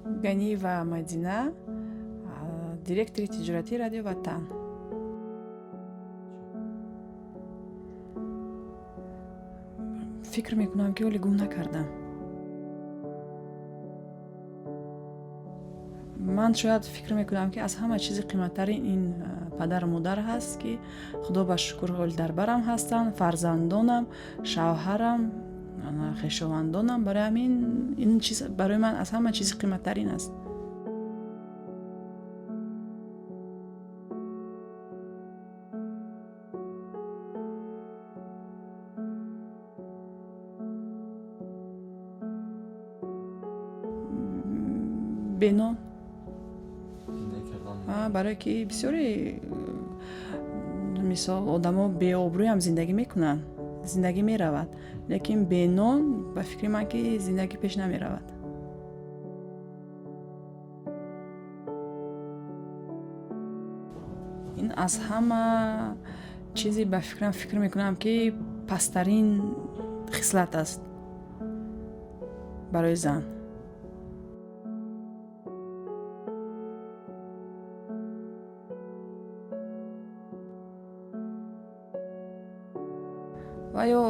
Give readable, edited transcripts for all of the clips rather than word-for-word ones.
Ганиева Мадина, директори тиҷоратии Радио Ватан. Фикр мекунам, ки ҳоле гум накардам. Ман шояд фикр мекунам, ки аз ҳама чизи қиматтарин ин падару модар ҳаст, ки худо ба шукр, ҳоли дар барам ҳастанд, фарзандонам, шавҳарам, хешовандонам. Барои ҳамин ин чиз барои ман аз ҳама чизи қиматтарин аст. Бенон, барое ки бисёре, мисол, одамо беобрӯям зиндагӣ мекунанд, зиндагӣ меравад, лекин бенон, ба фикри ман, ки зиндагӣ пеш намеравад. Ин аз ҳама чизе, ба фикрам, фикр мекунам, ки пасттарин хислат аст барои зан. Ва ё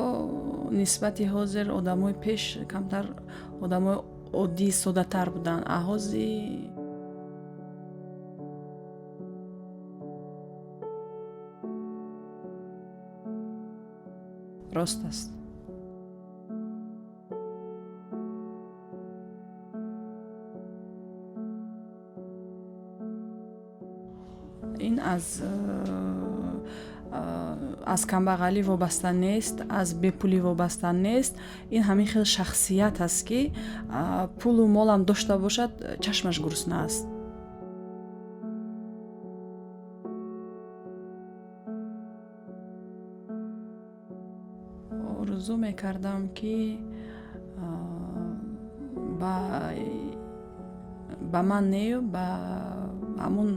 нисбати ҳозир одамои пеш камтар одамои оддӣ, соддатар буданд, а ҳозир рост аст. Ин аз камбағалӣ вобаста нест, аз бепулӣ вобаста нест. Ин ҳамин хел шахсият аст, ки пулу молам дошта бошад, чашмаш гурусна аст. Орзу мекардам, ки ба ман нею, ба ҳамун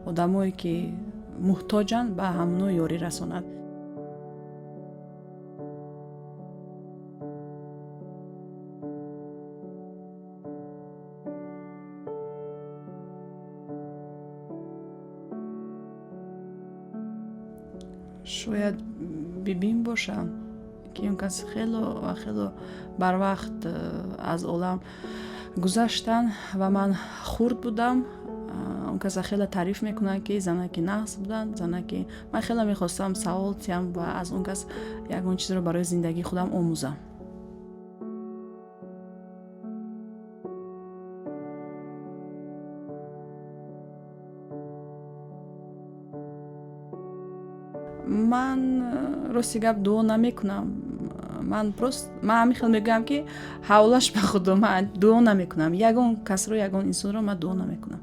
одамое, ки муҳтоҷанд, ба ҳамуно ёрӣ расонад. Шояд бибим бошам, ки он кас хело ва хело барвақт аз олам гузаштанд ва ман хурд будам. Он каса хеле таъриф мекунанд, ки занаки нағз буданд, занаки ман хеле мехостам савол тиҳам ва аз он кас ягон чизро барои зиндагии худам омӯзам. Ман, рости гап, дуо намекунам. Ман просто, ман ҳамин хел мегӯям, ки ҳавлаш ба худо. Ман дуо намекунам ягон касро, ягон инсонро ман дуо намекунам.